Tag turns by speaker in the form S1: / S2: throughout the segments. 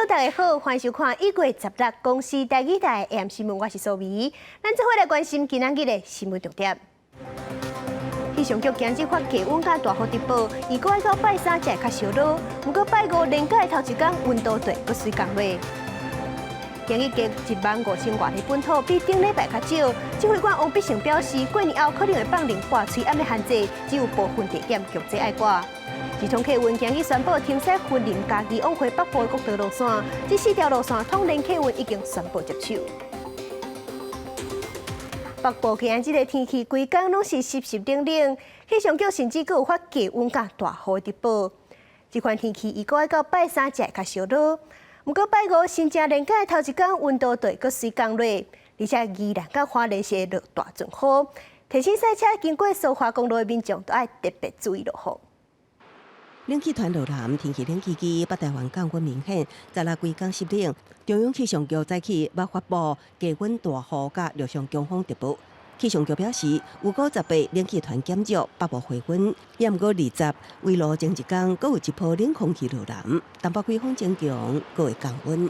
S1: 友大家好，歡迎收看1月16公視台語台 AM 新聞，我是蘇美。咱做伙來關心今仔日的新聞重點。氣象局今日發低溫佮大雨特報，預估愛到拜三才會較小落。毋過拜五連假的頭一工，溫度就會閣隨降落。今日加1萬5千外例本土，比頂禮拜較少。指揮官王必勝表示，過年後可能會放寬掛喙罨的限制，只有部分地點強制愛掛。直通客運今日宣布停駛雲林嘉義往回北部的國道路線，這四條路線統聯客運已經宣布接手。北部今日的天氣規工攏是濕濕冷冷，氣象局甚至閣有發低溫佮大雨的特報。這款天氣預估愛到拜三才會較小落。毋過拜五新正連假的頭一工，溫度就會閣隨降落，而且宜蘭佮花蓮是會落大陣雨。提醒賽車經過蘇花公路的民眾都愛特別注意落雨。
S2: 冷氣團落南，天氣冷吱吱，北台灣降溫明顯，十六規工濕冷。中央氣象局早起捌發布低溫大雨佮陸上強風特報。氣象局表示，預估十八冷氣團減弱，北部回溫。也毋過二十圍爐前一工，閣有一波冷空氣落南，東北季風增強，閣會降溫。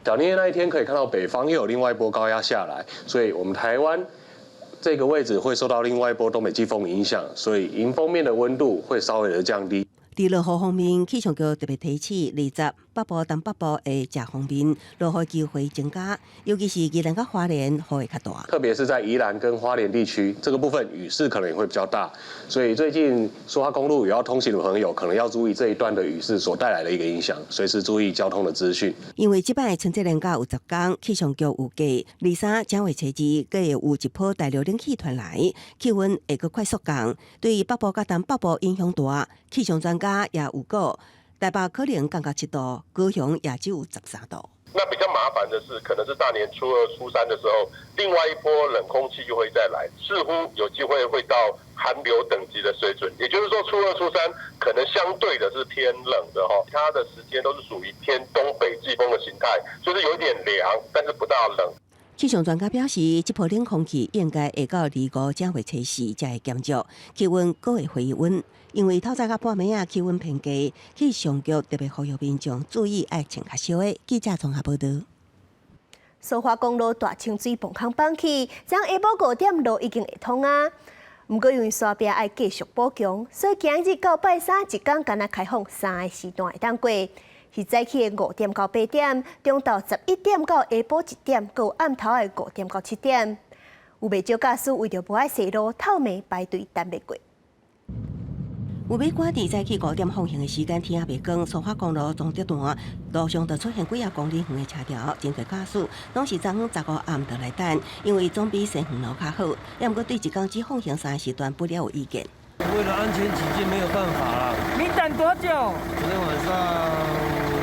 S3: 小年夜那一天可以看到北方又有另外一波高壓下來，所以我們台灣這個位置會受到另外一波東北季風影響，所以迎風面的溫度會稍微的降低。
S2: 佇落雨方面，氣象局特別提醒，二十北部、東北部的遮方面落雨機會增加，尤其是宜蘭佮花蓮雨會較大。
S3: 特別是在宜蘭跟花蓮地區，這個部分雨勢可能也會比較大，所以最近蘇花公路有要通行的朋友，可能要注意這一段的雨勢所帶來的一個影響，隨時注意交通的資訊。
S2: 因為這擺春節連假有10工，氣象局預計二三正月初二，閣會有一波大陸冷氣團來，氣溫會閣快速降，對於北部佮東北部影響大。氣象專家也預告，台北可能降到7度，高雄也只有13度。
S4: 那比較麻煩的是，可能是大年初二、初三的時候，另外一波冷空氣又會再來，似乎有機會會到寒流等級的水準。也就是說，初二、初三可能相對的是偏冷的哈，其他的時間都是屬於偏東北季風的形態，就是有點涼，但是不大冷。
S2: 氣象專家表示，這波冷空氣應該會到二五正月初四才會減弱，氣溫閣會回溫。因為透早佮半暝仔氣溫偏低，氣象局特別呼籲民眾注意愛穿較少的。記者綜合報道。
S1: 蘇花公路大清水磅空放起，昨下晡5點路已經會通啊。毋過因為山壁愛繼續補強，所以今日到拜三一工干焦開放三個時段會當過。是早起的5點到8點，中晝11點到下晡1點，閣有暗頭的5點到7點。有袂少駕駛為著無愛踅路，透暝排隊等欲過。
S2: 有欲趕佇早起五點放行的時間，天猶未光，蘇花公路彰德段路上就出現幾仔公里長的車條，真濟駕駛攏是昨昏15暗就來等，因為總比踅遠路較好。也毋過對一工只放行三個時段不了有意見。
S5: 為了安全起見，沒有辦法啦。
S6: 你等多久？
S5: 昨天晚上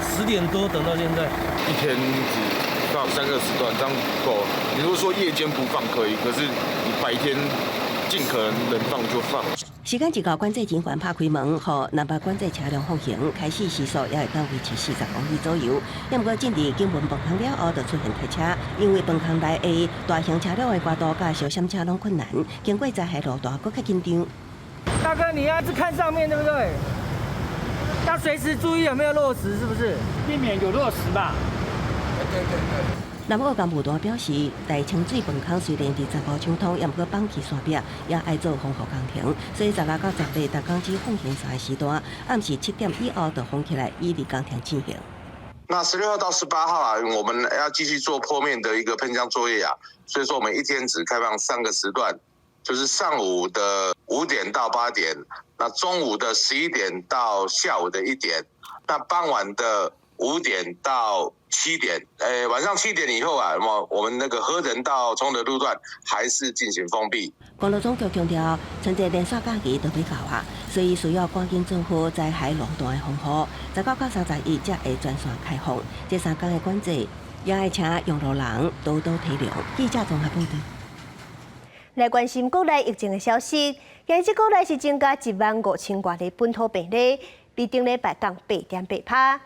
S5: 10點多等到現在。
S7: 一天只放三個時段，這樣夠。你如果說夜間不放可以，可是你白天盡可能能放就放。
S2: 時間一到，管制人員拍開門，予南北管制車輛放行，開始時速也會當維持40公里左右。也毋過進入景文磅空了後，就出現塞車，因為磅空內的大型車輛的過渡佮小閃車攏困難，經過災害路段閣較緊張。
S6: 大哥，你要是看上面對不對？要隨時注意有沒有落石，是不是？避免有落石吧。
S7: 對對對。
S2: 南澳幹部團表示，大清水磅空雖然佇15暢通，也毋過放棄山壁也愛做防護工程，所以16到18，逐工只放行三個時段，暗時7點以後就封起來，以利工程進行。
S4: 那16號到18號啊，我們要繼續做坡面的一個噴漿作業啊，所以說我們一天只開放三個時段，就是上午的5點到8點，那中午的11點到下午的1點，那傍晚的5點到7點，晚上七點以後啊，那麼我們那個和仁到崇德路段還是進行封閉。
S2: 公路總局強調，春節連續假期都欲到啊，所以需要趕緊做好災害路段的防護。19到31才會全線開放，這3工的管制也會請用路人多多體諒。記者綜合報道。
S1: 來關心國內疫情的消息，今日國內是增加1萬5千外例本土病例，比頂禮拜降8.8%。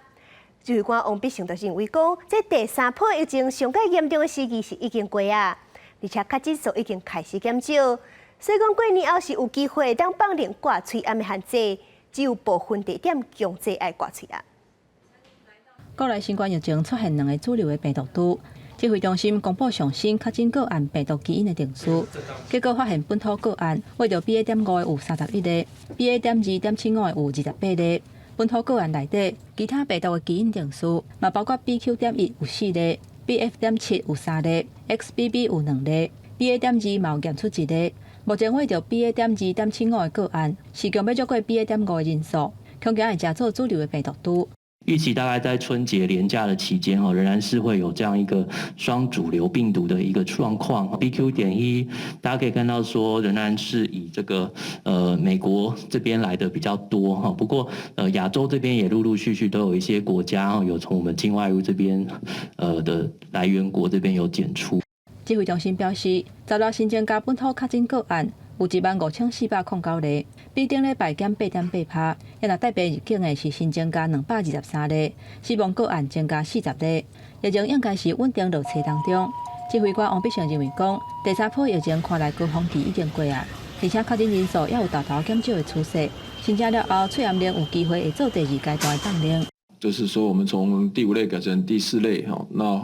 S1: 指揮官王必勝就認為講，這第三波疫情上蓋嚴重的時期是已經過啊，而且確診數已經開始減少，所以講過年後是有機會當放寬掛喙罨的限制，只有部分地點強制愛掛喙罨。
S8: 國內新冠疫情出現兩个主流的病毒株。指揮中心公布上新確診個案病毒基因的定序，結果發現本土個案對著 BA.5的有31例，BA.2.75的有28例。本土個案內底，其他病毒的基因定序嘛包括 BQ.1有四例，BF.7有三例，XBB 有兩例，BA.2嘛有驗出一例。目前對著 BA.2.75的個案是強欲少過 BA.5的人數，恐驚會成做主流的病毒株。
S9: 預期大概在春節連假的期間，仍然是會有這樣一個雙主流病毒的一個狀況。BQ.1，大家可以看到說，仍然是以這個美國這邊來的比較多哈。不過亞洲這邊也陸陸續續都有一些國家有從我們境外移入這邊的來源國這邊有檢出。
S8: 指揮中心表示，十六新增加本土確診個案有15,409例，比頂禮拜減8.8%。若帶病入境的是新增加223例，死亡個案增加40例。疫情應該是穩定落勢當中。指揮官王必勝認為講，第三波疫情看來高峰期已經過啊，而且確診人數也有大大減少的趨勢。申請了後，喙罨令有機會會做第二階段的放寬。
S10: 就是說，我們從第五類改成第四類，哈，那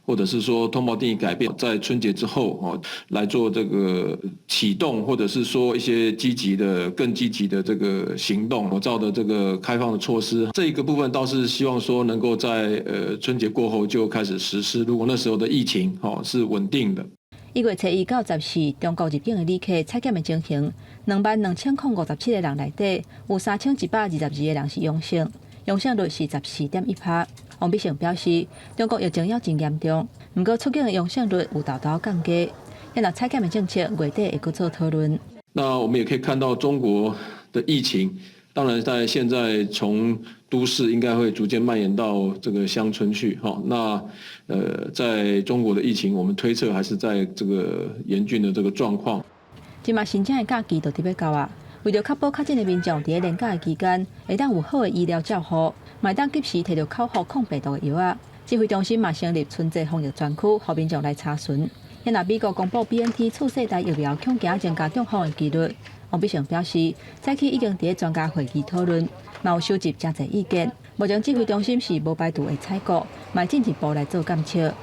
S10: 或者是說通報定義改變，在春節之後，哦，來做這個啟動，或者是說一些積極的、更積極的這個行動，口罩的這個開放的措施，這一個部分倒是希望說能夠在春節過後就開始實施。如果那時候的疫情，哦，是穩定的。
S8: 1月初1到14，中國入境的旅客採檢的情形，22,057個人內底，有3,122個人是陽性。陽性率是14.1%。王必勝表示，中國疫情猶真嚴重，毋過出境的陽性率有大大降低。若採檢的政策月底會閣做討論。
S10: 那我們也可以看到中國的疫情，當然在現在從都市應該會逐漸蔓延到這個鄉村去。哈，那在中國的疫情，我們推測還是在這個嚴峻的這個狀況。
S8: 這馬申請的假期就佇欲到啊。為著確保確診的民眾佇咧連假的期間，會當有好的醫療照護，嘛會當及時提著口服抗病毒的藥仔。指揮中心嘛成立春節防疫專區，予民眾來查詢。若美國公布 BNT 次世代疫苗恐驚增加中風的幾率，王必勝表示，早起已經佇咧專家會議討論，嘛有收集誠濟意見。目前指揮中心是無排除會採購，嘛進一步來做檢測。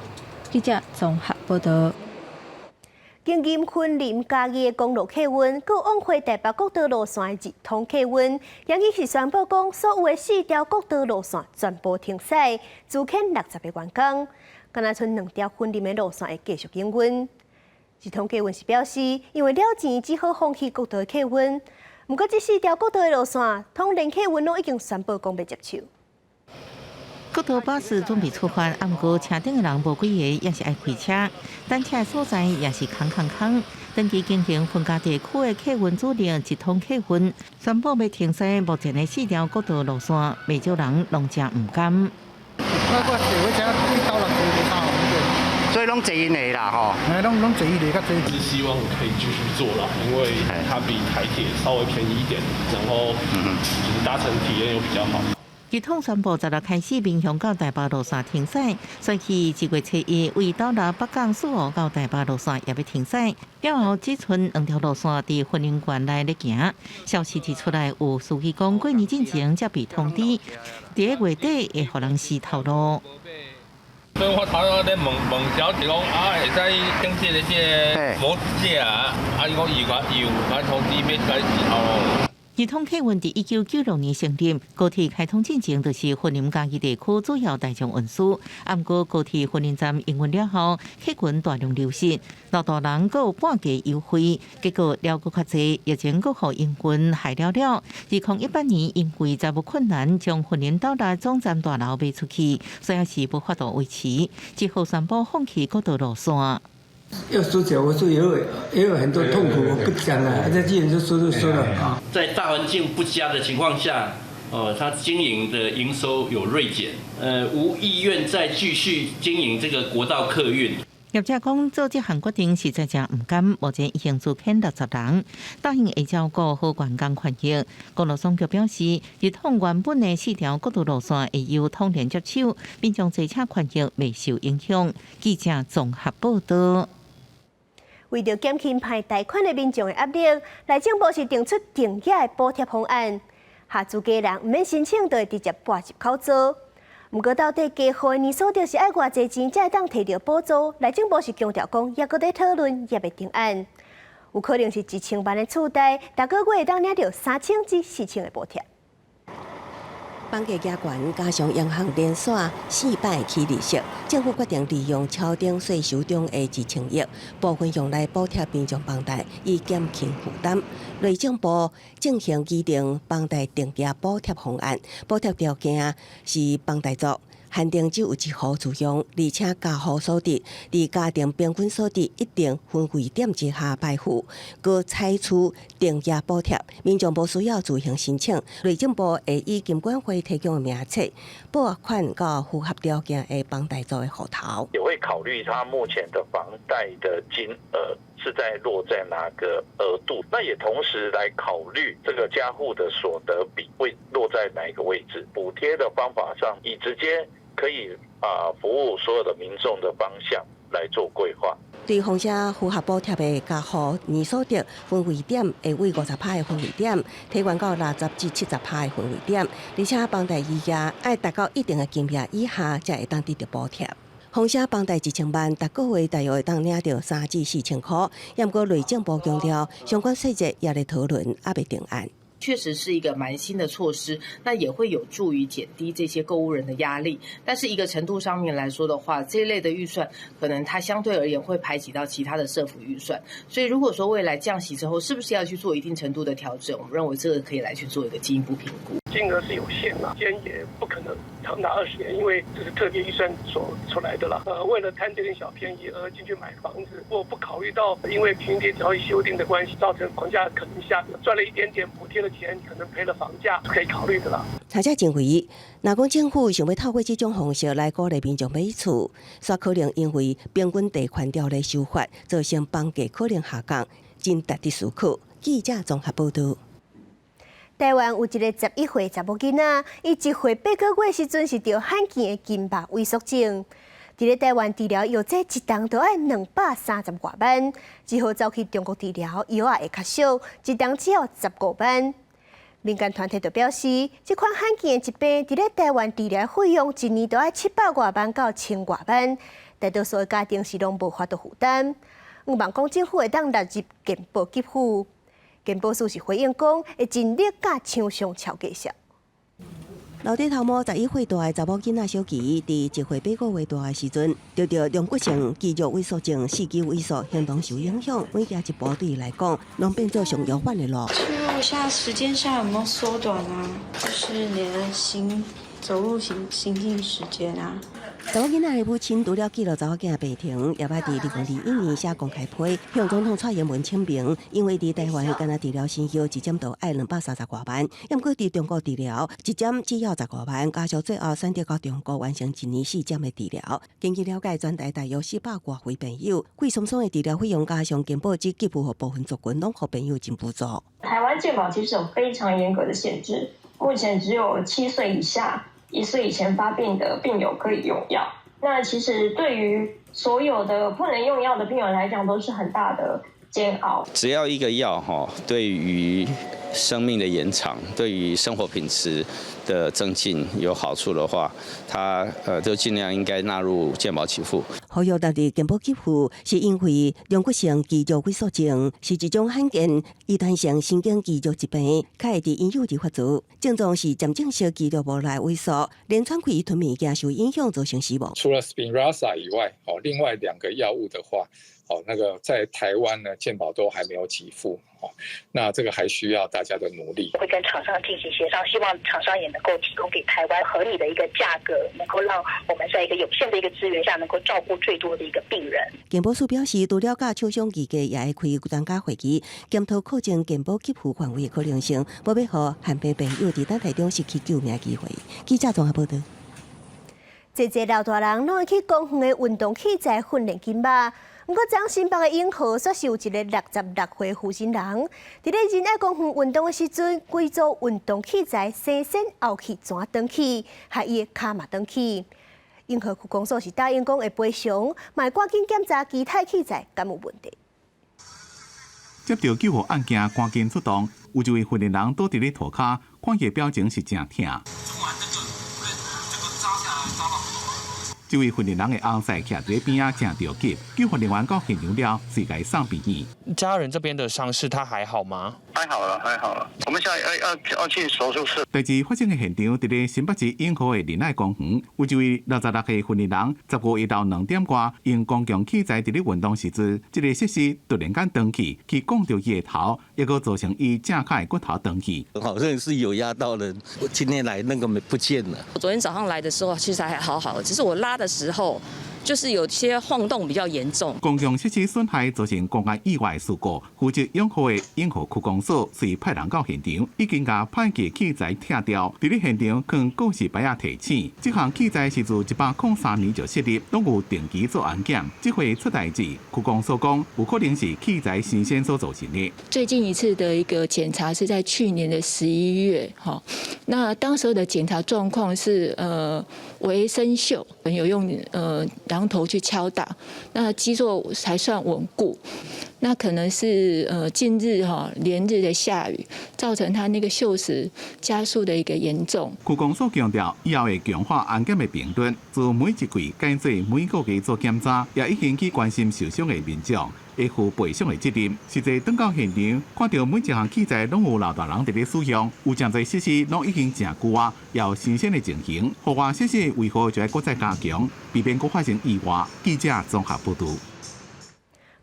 S8: 記者綜合報道。
S1: 經經雲林嘉義的公路客運，閣往回台北國道路線的日通客運，今日是宣布講，所有的四條國道路線全部停駛，資遣60個員工，干焦賰兩條雲林的路線會繼續營運。日通客運是表示，因為了錢只好放棄國道的客運，毋過這四條國道的路線，通聯客運攏已經宣布講欲接手。
S11: 國道巴士準備出發，毋過車頂的人無幾个，也是愛開車，等車的所在也是空空空。長期經營雲嘉地區的客運主力日通客運宣布欲停駛目前的四條國道路線，袂少人攏誠毋甘。
S12: 所以攏坐𪜶的啦，吼。
S13: 哎，攏攏坐𪜶的較濟。
S14: 是希望可以繼續做啦，因為它比台鐵稍微便宜一點，然後就是搭乘體驗又比較好。
S11: 日通宣布十六開始，民雄到台北路線停駛，所以1月初1為斗六北港四湖到台北路線也欲停駛。了後只賰兩條路線佇雲林縣內咧行。消息提出來，有司機講過年進前才被通知，佇咧月底會予人死頭路。
S15: 所以我頭先咧問問小姐講啊，會使頂這个這个無這啊，啊伊講伊有伊通知欲改死頭路。
S11: 日通客運佇1996年成立，高鐵開通進前就是雲林嘉義地區主要大眾運輸。毋過高鐵雲林站營運了後，客群大量流失，老大人閣有半價優惠，結果了閣較濟，疫情閣予營運害了了。2018年因為財務困難，將雲林斗六總站大樓賣出去，所以是無法度維持，只好宣布放棄國道路線。
S16: 要說起來，我說也有很多痛苦，我不講了。這既然就說就說了啊。
S17: 在大環境不佳的情況下，哦，他經營的營收有銳減，無意願再繼續經營這個國道客運。
S11: 業者講做這項決定實在誠毋甘，目前已經資遣60人，答應會照顧好員工權益。公路總局表示，日通原本的四條國道路線會由通聯接手，民眾坐車權益袂受影響。記者綜合報道。
S1: 為著減輕歹貸款的民眾的壓力，內政部是定出定額的補貼方案，合資格人毋免申請，就會直接撥入口座。毋過到底家戶年所得是愛偌濟錢才會當提著補助？內政部是強調講，猶閣佇討論，猶未定案。有可能是1000萬的厝貸，逐個月會當領著3000至4000的補貼。
S2: 房價加懸，加上央行連續四擺起利息，政府決定利用超頂稅收中的1000億，部分用來補貼民眾房貸，以減輕負擔。內政部進行擬定房貸定額補貼方案，補貼條件是房貸族限定只有一戶住用，而且家戶所得佇家庭平均所得一定分位點之下排付，閣採取定額補貼。民眾無需要自行申請，內政部會以金管會提供的名冊撥款到符合條件的房貸族的戶頭。
S13: 也會考慮他目前的房貸的金額是在落在哪個額度，那也同時來考慮這個家戶的所得比會落在哪一個位置。補貼的方法上，以直接可以服務所有的民眾的方向來做規劃。
S2: 對房者符合補貼的家戶年所得分位點會為50%的分位點，提懸到60至70%的分位點，而且房貸餘額愛達到一定的金額以下，才會當得著補貼。房者房貸1000萬，逐個月大約會當領著3至4千箍。毋過內政部強調，相關細節猶咧討論，猶未定案。
S18: 確實是一個蠻新的措施，那也會有助於減低這些購屋人的壓力。但是一個程度上面來說的話，這一類的預算可能它相對而言會排擠到其他的社福預算。所以如果說未來降息之後，是不是要去做一定程度的調整？我們認為這個可以來去做一個進一步評估。
S19: 金額是有限嘛，間也不可能長達20年，因為這是特別預算所出來的啦。為了貪這點小便宜而進去買房子，或不考慮到因為平均條例修訂的關係，造成房價可能下跌，賺了一點點補貼的錢，可能賠了房價，可以考慮的啦。
S2: 學者認為，若講政府想欲透過這種方式來鼓勵民眾買厝，煞可能因為平均地權條例修法，造成房價可能下降，真值得思考。記者綜合報道。
S1: 台灣有一个11歲查某囡仔，伊1歲8個月時陣是著罕見的筋肉萎縮症。佇咧台灣治療藥劑一筒都愛230外萬，只好走去中國治療，藥仔會較俗，一筒只要15萬。民間團體就表示，這款罕見的疾病，佇咧台灣治療費用一年都愛700外萬到1000外萬，大多數的家庭是攏無法度負擔。向望講政府會當納入健保給付。健保署是回應講，會盡力佮廠商敲價數。
S2: 留底頭毛11歲大的查某囡仔小琪，佇1歲8個月大的時陣，著著龍骨性肌肉萎縮症，四肢萎縮，行動受影響，每行一步對伊來講，攏變做上遙遠的路。
S20: 記錄下時間上有沒有縮短啊？就是你的行走路行進時間啊。
S2: 查某囡仔的母親除了記錄查某囝病情，也捌佇2021年寫公開批，向總統蔡英文請命，因為佇台灣干焦治療新藥一針就愛230外萬，毋過佇中國治療一針只要15萬，家屬最後選擇到中國完成一年四針的治療。根據了解，全台大約400外位病友，貴鬆鬆的治療費用加上健保只給付予部分族群，攏予病友真補助。
S21: 台灣健保其實有非常嚴格的限制，目前只有7歲以下、1歲以前發病的病友可以用藥。那其實對於所有的不能用藥的病友來講，都是很大的煎熬。
S22: 只要一個藥哈，對於生命的延長，對於生活品質的增進有好處的話，它就盡量應該納入健保給付。
S2: 呼籲納入健保給付，是因為龍骨性肌肉萎縮症是一種罕見遺傳性神經肌肉疾病，較會佇嬰幼兒發作，症狀是漸進式肌肉無力萎縮，連喘氣吞物件受影響，造成死亡。
S23: 除了 Spinraza 以外，哦，另外兩個藥物的話，哦，那個在台灣呢，健保都還沒有給付，哦，那這個還需要大家的努力。
S24: 會跟廠商進行協商，希望廠商也能夠提供給台灣合理的一個價格，能夠讓我們在一個有限的一個資源下，能夠照顧最多的一個病人。
S2: 健保署表示，除了佮廠商議價，也會開專家會議，檢討擴增健保給付範圍的可能性，無欲予罕病病友佇等待中失去救命機會。記者綜合報道。
S1: 濟濟老大人攏會去公園的運動器材訓練筋肉。毋過，昨新北的永和煞是有一个66歲負心人，佇咧仁愛公園運動的時陣，規組運動器材生生後去轉轉去，害伊的跤嘛斷去。永和區公所是答應講會賠償，嘛會趕緊檢查其他器材敢有問題。
S25: 接著救護案件，趕緊出動，有一位訓練人倒佇咧塗跤，看伊的表情是誠疼。這位雲林人的翁婿徛佇邊仔誠著急，救護人員到現場了，隨共送病院。
S3: 家人這邊的傷勢，他還好嗎？
S4: 還好了，還好了。我們現在要進手術室。
S25: 代誌發生的現場，佇咧新北市永和的仁愛公園，有一位66歲雲林人，15下晝2點外，用公共器材佇咧運動時陣，這个設施突然間斷去，去摃著伊的頭，抑閣造成伊正跤的骨頭斷去。
S5: 好像是有壓到人，我今天來那個沒不見了。
S6: 我昨天早上來的時候，其實還好好的，只是我拉的時候，就是有些晃動比較嚴重。
S25: 公共設施損害造成公安意外事故，負責養護的永和區公所隨派人到現場，已經共歹去器材拆掉。佇咧現場放告示牌仔提醒，這項器材是自103年就設立，攏有定期做安檢。這回出代誌，區公所講有可能是器材生鏽所造成的。
S7: 最近一次的一個檢查是在去年的11月，哈，那當時候的檢查狀況是微生鏽，有用榔頭去敲打，那基座還算穩固。那可能是近日哈連日的下雨，造成它那個鏽蝕加速的一個嚴重。
S25: 區公所強調，以後會強化安檢的頻率，自每一季改做每個月做檢查，也已經去關心受傷的民眾，會負賠償的責任。實際轉到現場，看著每一項器材攏有老大人佇咧使用，有誠濟設施攏已經誠舊啊，也有生鏽的情形，戶外設施維護就愛閣再加強，避免閣發生意外。記者綜合報導。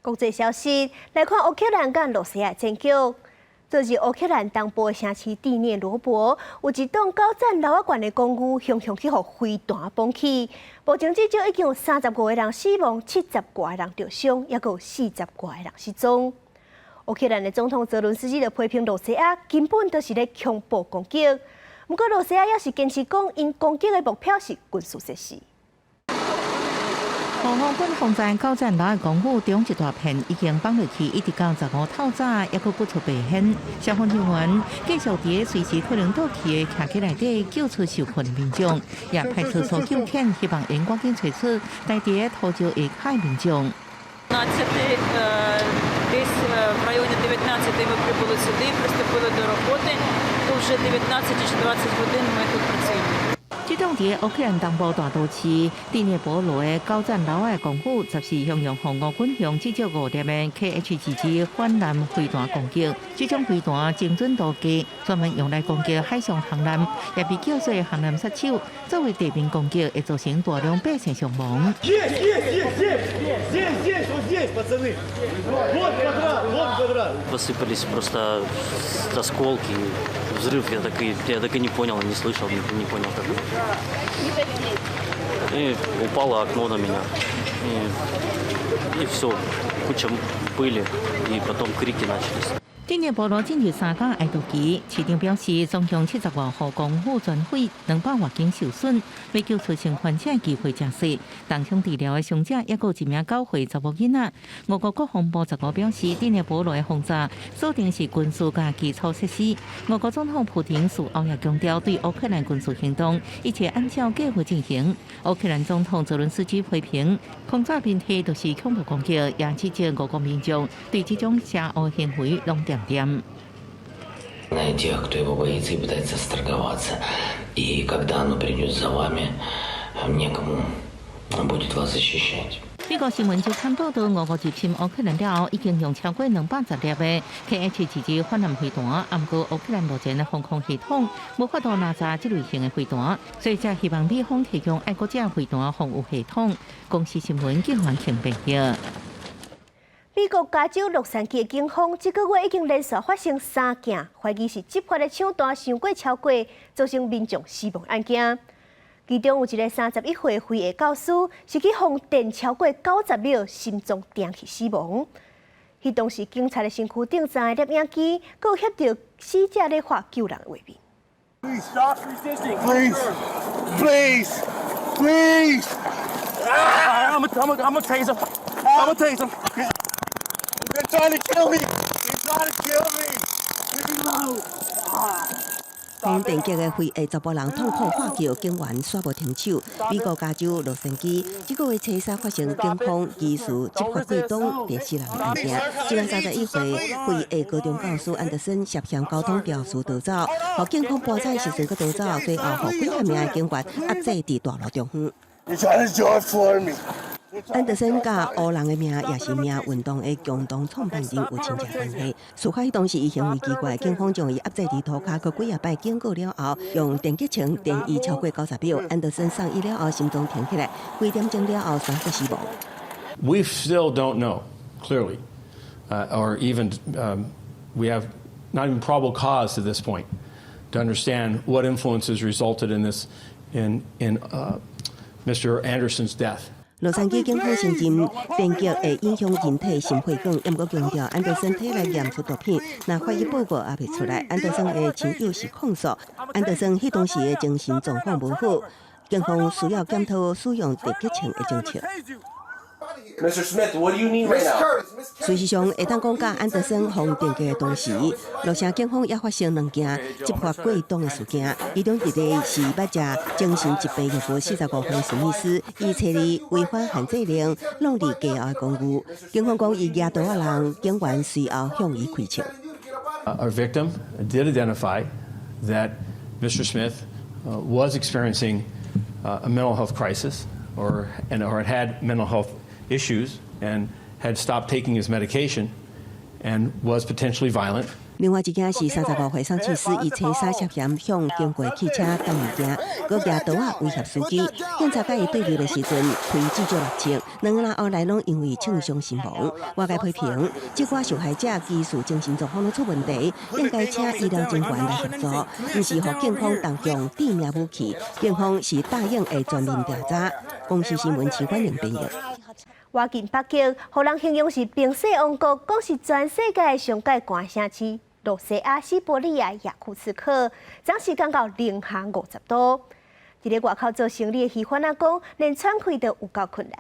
S1: 國際消息來看，烏克蘭佮羅西亞戰局。昨日烏克蘭東部城市第聶羅波有一棟九層樓仔懸的公寓，雄雄去予飛彈崩去。目前至少已經有35個人死亡，70外個人著傷，抑閣有40外個人失蹤。烏克蘭的總統澤倫斯基就批評羅西亞根本就是咧恐怖攻擊。毋過羅西亞也是堅持講，𪜶攻擊的目標是軍事設施。
S11: 烏軍轟炸九層樓的公寓中一大片已經崩落去，一直到15透早，猶閣不出白煙。消防人員繼續佇隨時可能倒去的徛起內底救出受困的民眾，也派出搜救犬希望𪜶趕緊揣出待佇土石下跤的民眾。
S26: Десь в районі 19 ми прибули сюди, приступили до роботи. То вже 19 чи 20 годин ми тут працюємо.
S11: 這棟佇烏克蘭東部大都市第聶伯羅的九層樓的公寓，14向用予烏軍用至少五粒的 KH-22 反艦飛彈攻擊。這種飛彈精準度低，專門用來攻擊海上航艦，也被叫做航艦殺手。作為地面攻擊，會造成大量百姓傷亡。
S17: Посыпались просто осколки, взрыв. Я так и не понял, не слышал, не понял как. И упало окно на меня. И все, куча пыли, и потом крики начались.
S11: 第聶波羅進入三工哀悼期，市長表示，總共70外戶公寓全毀，200外間受損，欲救出生還者機會誠細。重傷治療的傷者抑閣有一名9歲查某囡仔。俄國國防部15表示，第聶波羅的轟炸鎖定是軍事佮基礎設施。俄國總統普廷事後也強調，對烏克蘭軍事行動一切按照計劃進行。烏克蘭總統澤倫斯基批評，空炸兵器就是恐怖攻擊，也指責俄國民眾對這種邪惡行為攏恬恬。
S27: На тех, кто его боится и пытается сторговаться. И когда оно придет за вами, некому будет вас защищать.
S11: 美國新聞周刊報道，俄國入侵烏克蘭了後，已經用超過210粒的 KH-22反艦飛彈，毋過烏克蘭目前的防空系統無法度攔截這類型的飛彈，所以才希望美方提供愛國者飛彈防禦系統。公視新聞記者陳編譯。
S1: 美國加州洛杉磯的警方這個月已經連續發生三件懷疑是執法的槍彈傷過超過，造成民眾死亡案件。其中有一个31歲非裔教師是去予電超過90秒，心臟停去死亡。彼當時警察的身軀頂載攝影機，閣有翕著死者咧喊救人的畫面。
S28: Please stop resisting. Please, please, please. I'm a tase him. I'm a tase him. They're trying to kill me. They're trying to kill me. Leave me alone.
S2: 予電擊的非裔查埔人痛苦喊叫，警員煞無停手。美國加州洛杉磯這個月初三發生警方疑似執法過當電死人的案件。這名31歲非裔高中教師安德森涉嫌交通肇事逃走，予警方盤查時陣閣逃走，最後予幾百名的警員壓制佇大路中央。
S28: You're trying to do it for me.
S2: 安德森佮烏人的命也是命運動的共同創辦人有親戚關係。事發彼當時，伊行為奇怪，警方將伊壓制佇塗跤，閣幾仔擺警告了後，用電擊槍電伊超過90秒。安德森送醫了後，心臟停起來，幾點鐘了後宣布死亡。
S8: We still don't know clearly, or even we have not even probable cause to this point to understand what influences resulted in this in Mr. Anderson's death.
S2: 洛杉磯警方承認電擊會影響人體心血管，毋過強調安德森體內驗出毒品，若法醫報告猶未出來，安德森的親友是控訴安德森彼當時的精神狀況無好，警方需要檢討使用電擊槍的政策。
S9: Mr. Smith, what do you need right now?
S2: 事實上，會當講佮安德森予電擊的同時，洛城警方也發生兩件執法過當的事件。其中一個是捌食精神疾病藥物45歲史密斯，伊揣二違反限制令，弄佇街後的公寓。警方講，伊舉刀仔人，警員隨後向伊開槍。
S8: Our victim did identify that Mr. Smith was experiencing a mental health crisis or had mental health issues and had stopped taking his medication and was potentially violent.
S2: 另外一件是35歲桑切斯，伊揣三涉嫌向經過汽車擋物件，閣舉刀仔威脅司機。警察佮伊對立的時陣，開至少六槍，兩個人後來攏因為槍傷身亡。外界批評，這寡受害者其實精神狀況攏出問題，應該請醫療人員來協助，毋是予警方動用致命武器。警方是答應會全面調查。公視新聞徐冠玲編譯。
S1: 倚近北極，予人形容是冰雪王國，講是全世界上蓋寒城市。羅西亞西伯利亞雅庫茨克，昨時降到零下50度。佇咧外口做生理的魚販仔講，連喘氣都有夠困難。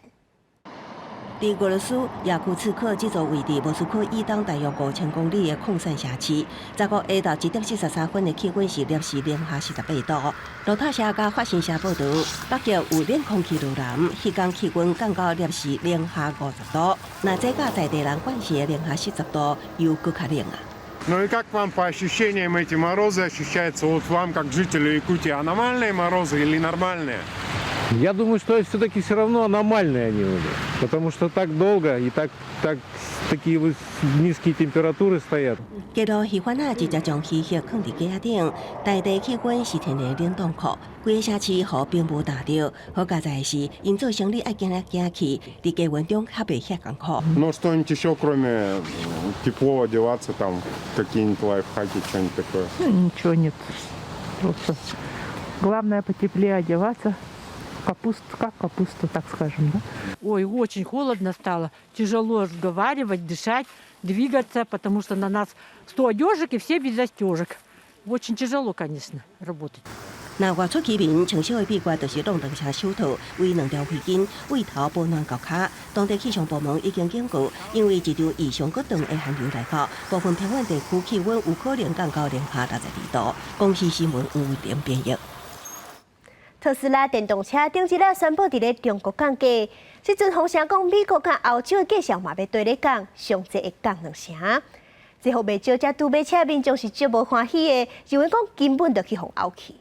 S2: 佇俄羅斯雅庫茨克這座位佇莫斯科以東大約5000公里的礦山城市，15下晝1點43分的氣溫是攝氏零下48度。路透社佮法新社報導，北極有冷空氣落來，彼工氣溫降到攝氏零下50度。若這佮在地人慣勢的零下40度，又閣較冷啊！
S10: Ну и как вам по ощущениям эти морозы ощущаются? Вот вам, как жителю Якутии, аномальные морозы или нормальные?
S12: Я думаю, что все-таки все равно аномальные они уже, потому что так долго и такие вот низкие температуры стоят.
S2: 街路魚販仔直接將魚肉囥佇架仔頂，在地氣溫是天然冷凍庫，規個城市予冰霧罩著。好佳哉的是，𪜶做生理愛行來行去，佇低溫中較袂遐艱苦。
S10: Ну что-нибудь еще, кроме тепло одеваться, там какие-нибудь лайфхаки, что-нибудь такое?
S13: Ну, ничего нет. Просто главное потеплее одеваться. Капусту, как капусту, так скажем, да?
S14: Ой, очень холодно стало. Тяжело разговаривать, дышать, двигаться, потому что на нас 100 одежек и все без застежек. Очень тяжело, конечно, работать.
S2: 若外出居民穿少的秘訣就是挵兩層手套，圍兩條圍巾，對頭保暖到跤。當地氣象部門已經警告，因為一場異常閣長的寒流來到，部分偏遠地區氣溫有可能降到零下62度。公視新聞吳偉玲編譯。
S1: 特斯拉電動車頂一日宣布佇咧中國降價，這陣風聲講美國佮歐洲的價數嘛欲綴咧降，上濟會降兩成。這予袂少才拄買車民眾是足無歡喜的，認為講根本就去予敖去。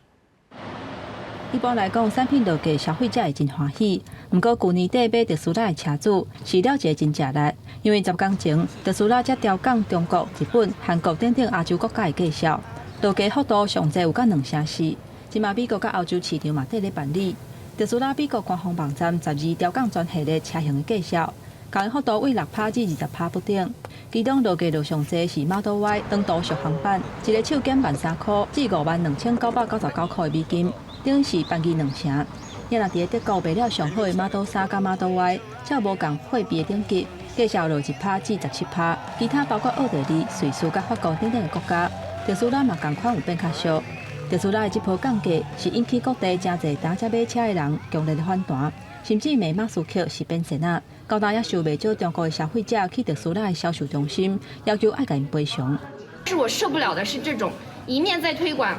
S7: 一般來講，產品落價，消費者會真歡喜。毋過，舊年底買特斯拉的車主是了一个真食力，因為10工前特斯拉才調降中國、日本、韓國等等亞洲國家的價數，落價幅度上濟有到兩成四。這馬美國佮歐洲市場嘛綴咧辦理，特斯拉美國官方網站12調降全系列車型的價數，降幅度為6趴至20趴不等。其中落價落上濟是 Model Y 長途續航版，一个手減13,000塊至52,999塊的美金，等於是便宜兩成。也若佇咧德國賣了上好的 Model 3佮 Model Y，才無仝貨幣的等級，價數落1趴至17趴。其他包括奧地利、瑞士佮法國等等的國家，特斯拉嘛仝款有變較俗。特斯拉的這波降價是引起各地誠濟當才買車的人強烈的反彈，甚至罵馬斯克是變仙仔。到今也受袂少中國的消費者去特斯拉的銷售中心，要求愛共𪜶賠償。
S15: 是我受不了的是這種一面在推廣，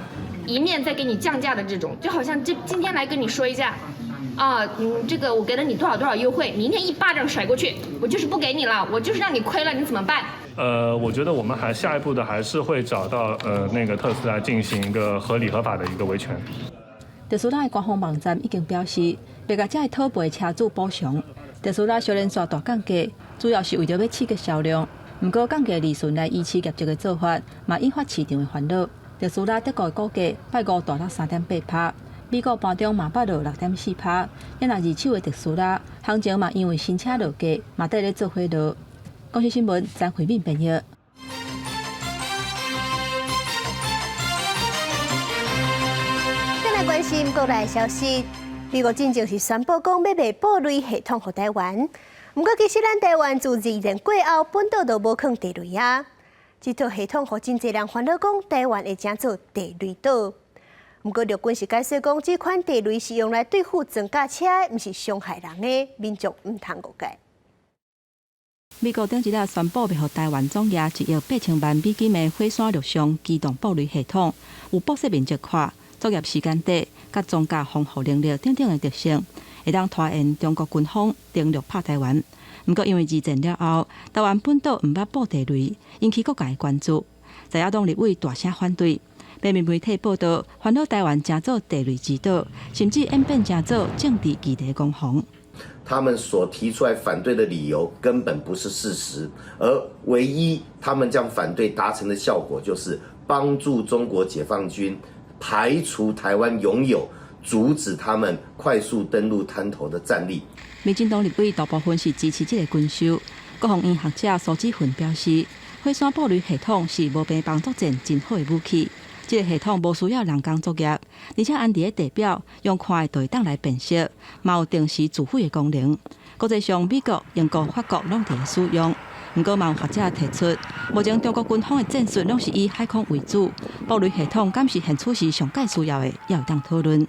S15: 一面在給你降價的這種，就好像這今天來跟你說一下，啊，這個我給了你多少多少優惠，明天一巴掌甩過去，我就是不給你了，我就是讓你虧了，你怎麼辦？
S16: 我覺得我們還下一步的還是會找到那個特斯拉進行一個合理合法的一個維權。
S7: 特斯拉的官方網站已經表示，
S3: 欲共遮的討賠車主補償。特斯拉小連續大降價，主要是為著欲刺激銷量。毋過降價利潤來維持業績的做法，嘛引發市場的煩惱。特斯拉德國的股價拜五大落3.8%，美國盤中嘛捌落6.4%。若二手的特斯拉行情嘛因為新車落價，嘛綴咧做伙落。公視新聞張惠敏編譯。
S1: 再來關心國內消息，美國進前是宣布講欲賣布雷系統予台灣，毋過其實咱台灣自二戰過後，本島都無囥地雷啊。這套系統予真濟人煩惱，講台灣會成做地雷島。毋過陸軍是解釋講，這款地雷是用來對付裝甲車，毋是傷害人的，民眾毋通誤解。
S3: 美國頂一日宣布欲予台灣總額1億8千萬美金的火山陸上機動布雷系統，有布設面積闊、作業時間短、佮裝甲防護能力等等的特性，會當拖延中國軍方登陸拍台灣。毋過因為二戰了後，台灣本島毋捌布地雷，引起各界的關注。在野黨立委大聲反對，平面媒體報導，煩惱台灣成做地雷之島，甚至演變成做政治議題攻防。
S18: 他們所提出來反對的理由根本不是事實，而唯一他們這樣反對達成的效果，就是幫助中國解放軍排除台灣擁有阻止他們快速登陸灘頭的戰力。
S3: 民進黨立委大部分是支持這個軍售。國防院學者蘇志雲表示，火山布雷系統是無邊防作戰真好的武器。這個系統無需要人工作業，而且按佇咧地表用看的就會當來辨識，嘛有定時自毀的功能。國際上，美國、英國、法國攏佇咧使用。毋過，嘛有學者提出，目前中國軍方的戰術攏是以海空為主，布雷系統敢是現此時上蓋需要的，也會當討論。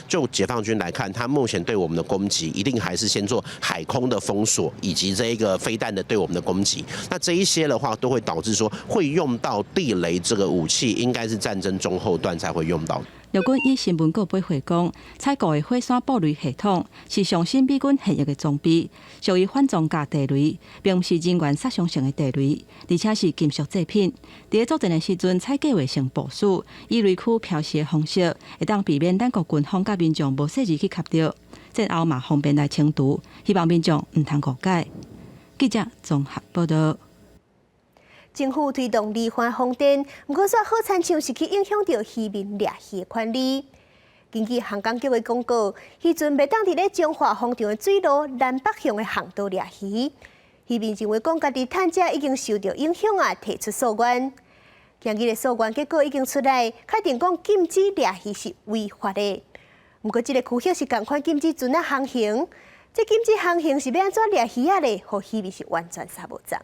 S19: 就解放軍來看，他目前對我們的攻擊，一定還是先做海空的封鎖，以及這一個飛彈的對我們的攻擊。那這一些的話，都會導致說會用到地雷這個武器，應該是戰爭中後段才會用到。
S3: 陸軍以新聞稿回講，採購的火山布雷系統是上新美軍現役的裝備，屬於反裝甲地雷，並毋是人員殺傷性的地雷，而且是金屬製品。佇咧作戰的時陣，採計劃性部署，以雷區飄逝的方式，會當避免咱國軍方佮民眾無細膩去磕著。戰後嘛方便來清除，希望民眾毋通誤解。記者綜合報導。
S1: 政府推動離岸風電，毋過煞好親像是去影響著漁民掠魚的權利。根據航港局的公告，漁船袂當佇咧彰化風場的水路南北向的航道掠魚。漁民認為講家己趁食已經受著影響啊，提出訴願。今日的訴願結果已經出來，確定講禁止掠魚是違法的。毋過這个區域是仝款禁止船仔航行，這禁止航行是欲按怎掠魚仔咧？予漁民是完全捎無鏘。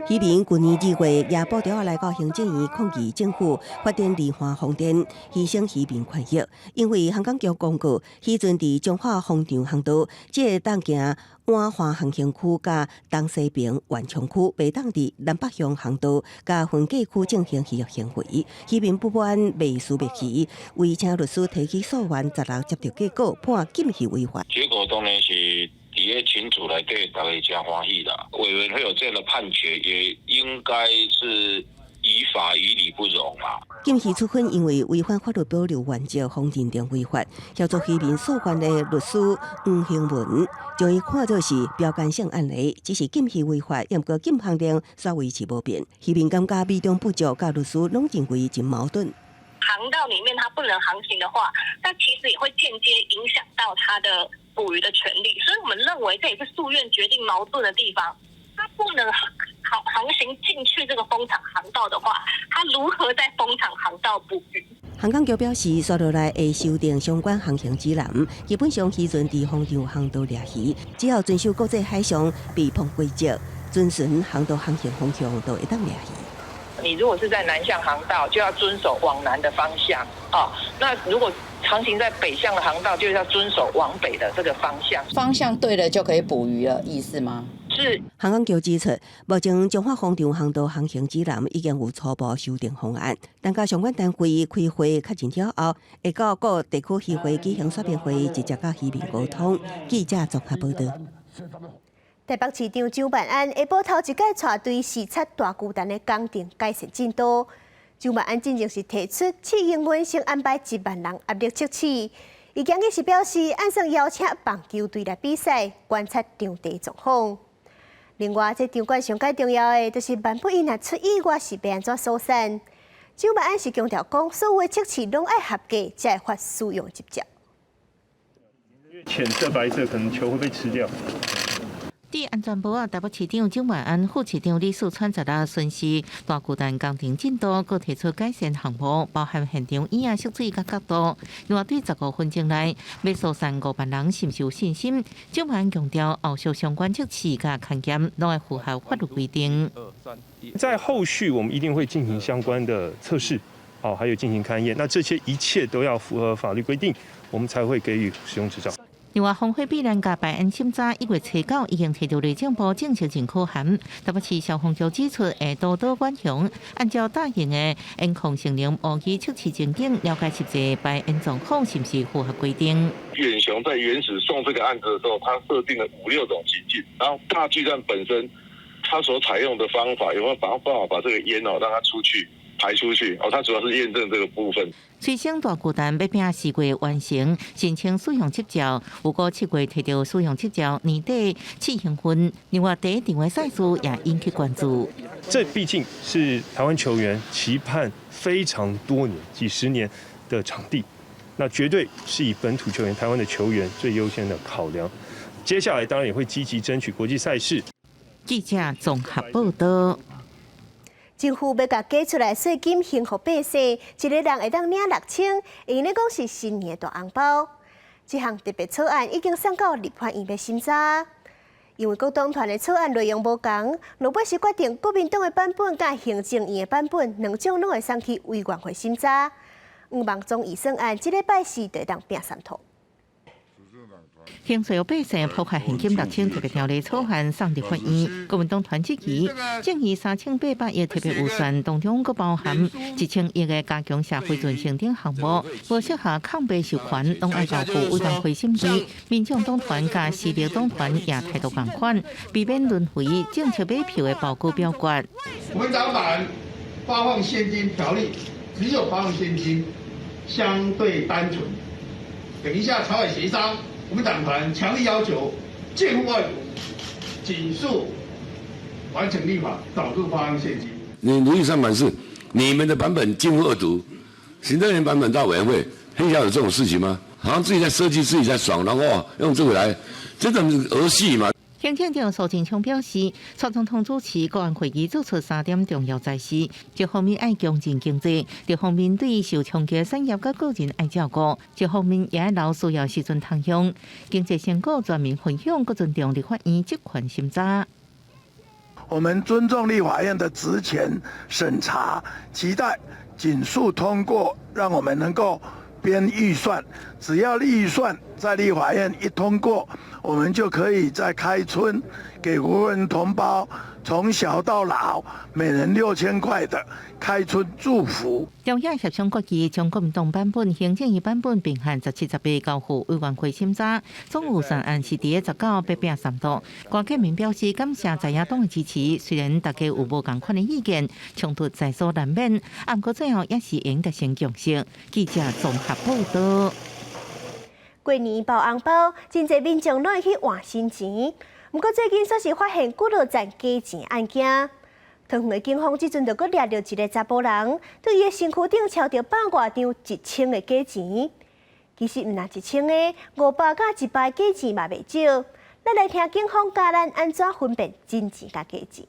S2: 漁民舊年2月也布條仔來到行政院抗議政府發展離岸風電，犧牲漁民權益。因為航港局公告，漁船佇彰化風場航道，只會當行碗花航行區佮東西爿緩衝區，袂當佇南北向航道佮分隔區進行漁業行為。漁民不滿賣桝滅魚，委請律師提起訴願，16接著結果判禁漁違法。
S20: 結果當然是。佇咧群組內底，大家誠歡喜啦。委員會有這樣的判決，也應該是於法於理不容啦。
S2: 禁漁處分因為違反法律保留原則，予認定違法。協助漁民訴願的律師黃興文將伊看做是標桿性案例，只是禁漁違法，毋過禁航令煞維持無變。漁民感覺美中不足，佮律師攏認為真矛盾。
S25: 航道裡面它不能航行的話，那其實也會間接影響到它的捕魚的權利，所以我們認為這也是訴願決定矛盾的地方。它不能航行進去這個風場航道的話，它如何在風場航道捕魚？
S2: 航港局表示，紲落來會修訂相關航行指南，基本上漁船佇風場航道掠魚，只要遵守國際海上避碰規則，遵循航道航行方向，就會當掠魚。
S26: 你如果是在南向航道，就要遵守往南的方向啊。那如果航行在北向的航道，就要遵守往北的這個方向。
S6: 方向對了就可以捕魚了，意思嗎？
S26: 是。
S2: 航港局指出，目前彰化風場航道航行指南已經有初步修訂方案，等佮相關單位開會確認了後，會到各地區漁會舉行說明會，直接佮漁民溝通。記者綜合報導。
S1: 台北市長蔣萬安下晡頭一擺帶隊視察大巨蛋的工程改善進度。蔣萬安進前是提出試營運先安排1萬人壓力測試，伊今日是表示，按算邀請棒球隊來比賽，觀察場地狀況。另外，這場館上蓋重要的，就是萬不伊若出意外是欲按怎疏散。蔣萬安是強調講，所有的測試攏愛合格，才會發使用執照。
S16: 淺色、白色可能球會被吃掉。
S11: 佇安全帽仔，台北市長蔣萬安、副市長李四川十六巡視大巨蛋工程進度，閣提出改善項目，包含現場椅仔設置佮角度。另外，對15分鐘內欲疏散5萬人，是毋是有信心？蔣萬安強調，後續相關測試佮勘驗攏愛符合法律規定。
S16: 在後續，我們一定會進行相關的測試，哦，還有進行勘驗。那這些一切都要符合法律規定，我們才會給予使用執照。
S11: 另外，防火避難佮排煙審查1月初9已經提到內政部正式認可函。台北市消防局指出，會督導遠雄按照大型的煙控性能模擬測試情景，了解實際排煙狀況是毋是符合規定。
S20: 遠雄在原始送這個案子的時候，他設定了五六種情境，然後大巨蛋本身，他所採用的方法有沒有辦法把這個煙哦讓它出去排出去？哦，它主要是驗證這個部分。
S11: 隨省大巨蛋欲拼4月完成申請使用執照，有過7月提到使用執照，年底試營運。另外，第一場的賽事也引起關注。
S16: 這畢竟是台灣球員期盼非常多年、幾十年的場地，那絕對是以本土球員、台灣的球員最優先的考量。接下來當然也會積極爭取國際賽事。
S11: 記者綜合報道。
S1: 政府欲共加出來稅金還予百姓，一个人會當領6000，𪜶咧講是新年的大紅包。這項特別草案已經送到立法院欲審查，因為各黨團的草案內容無仝，落尾是決定國民黨的版本佮行政院的版本兩種攏會送去委員會審查。向望總預算案這禮拜四就會當拼三套。
S11: 刑稅予百姓普發現金6000特別條例草案送立法院，國民黨團質疑，建議3800億特別預算當中，閣包含1000億的加強社會韌性等項目，無適合抗幣授權，攏愛交付委員會審議。民眾黨團佮時力黨團也態度仝款，避免淪為政策買票的報告表決。
S4: 國民黨版發放現金條例，只有發放現金，相對單純。等一下朝野協商。我們黨團強力要求，見護二讀，盡速完成立法，導入發放現金。
S5: 你預算版是你們的版本進入二讀，行政院版本到委員會，很少有這種事情嗎？好像自己在設計，自己在爽，然後用這個來，這種兒戲嘛。
S11: 行政長蘇貞昌表示，蔡總統主持國安會議做出三點重要指示：一方面愛強勁經濟，一方面對受衝擊產業佮個人愛照顧，一方面也愛留需要時陣通用。經濟成果全民分享，閣尊重立法院職權審查。
S17: 我們尊重立法院的職權審查，期待盡速通過，讓我們能夠編預算。只要預算在立法院一通過，我們就可以在開春給國人同胞從小到老每人6000塊的開春祝福。
S11: 朝野協商決議將國民黨版本、行政院版本並函17、18交付委員會審查，總預算案是佇19欲拼三讀。郭建明表示感謝在野黨的支持，雖然大家有無仝款的意見，衝突在所難免，毋過最後也是會達成共識。記者綜合報道。
S1: 過年包紅包，真濟民眾攏會去換新錢。毋過最近煞是發現幾落棧假錢案件。桃園的警方這陣就閣掠著一个查埔人，對伊的身軀頂抄著百外張1000的假錢。其實毋但1000个，500佮100假錢嘛袂少。咱來聽警方教咱按怎分辨真錢佮假錢。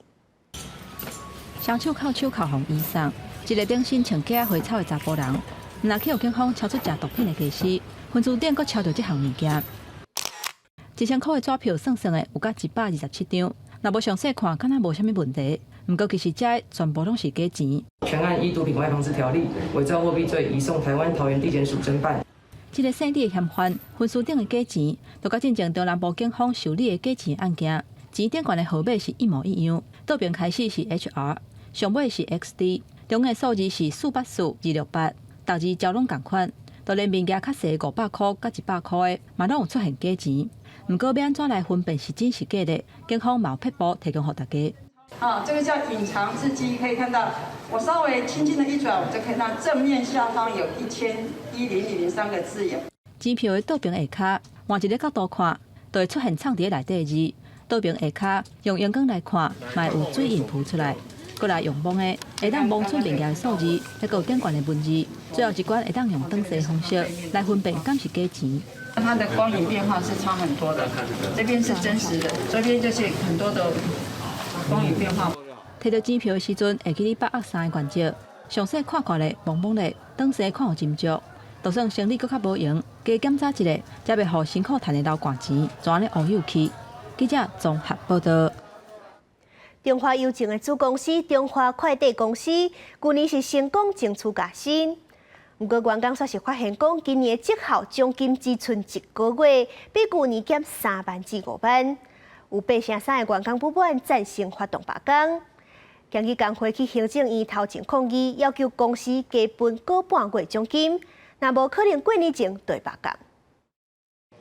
S3: 雙手銬手銬予醫送，一个頂身穿假花草的查埔人，毋但去予警方抄出食毒品的家私，身軀頂閣抄著這項物件。1000箍的紙票算算的有甲127張，若無詳細看，敢若無啥物問題。毋過其實這全部攏是假錢。
S21: 全案依毒品外防制條例偽造貨幣罪移送臺灣桃園地檢署偵辦。
S3: 這个姓李的嫌犯，身軀頂的假錢，就佮進前中南部警方受理的假錢案件，錢頂懸的號碼是一模一樣，倒邊開始是 HR，上尾是 XD，中間數字是484268，逐字招攏仝款，就連面額較細500箍佮100箍的，嘛攏有出現假錢。毋過欲按怎來分辨是真是假的？警方嘛有撇步提供予大家。
S22: 啊，這個叫隱藏字跡，可以看到，我稍微輕輕的一轉，我就看到正面下方有1000、10、003個字眼。
S3: 錢票的倒爿下跤，換一个角度看，就會出現藏佇內底字。倒爿下跤用螢光來看，嘛會有水印浮出來。閣來用摸的，會當摸出物件的數字，抑閣有頂懸的文字。最後一關會當用轉勢方式來分辨敢是假錢。
S22: 它的光影變化是差很多的，這邊是真實的，這邊就是很多的光影變化。
S3: 提著錢票的時陣，會記得把握三个原則：詳細看看咧，摸摸咧，轉勢看有斟酌。就算生理閣較無閒，加檢查一下，才袂予辛苦趁的流汗錢，就按呢烏有去。記者綜合報道。
S1: 中華郵政的子公司中華快遞公司，舊年是成功爭取加薪。毋過員工煞是發現講，今年的績效獎金只賰一個月，比舊年減3萬至5萬。有8成3的員工不滿，贊成發動罷工。今日工會去行政院頭前抗議，要求公司加分個半月獎金，若無可能過年前就會罷工。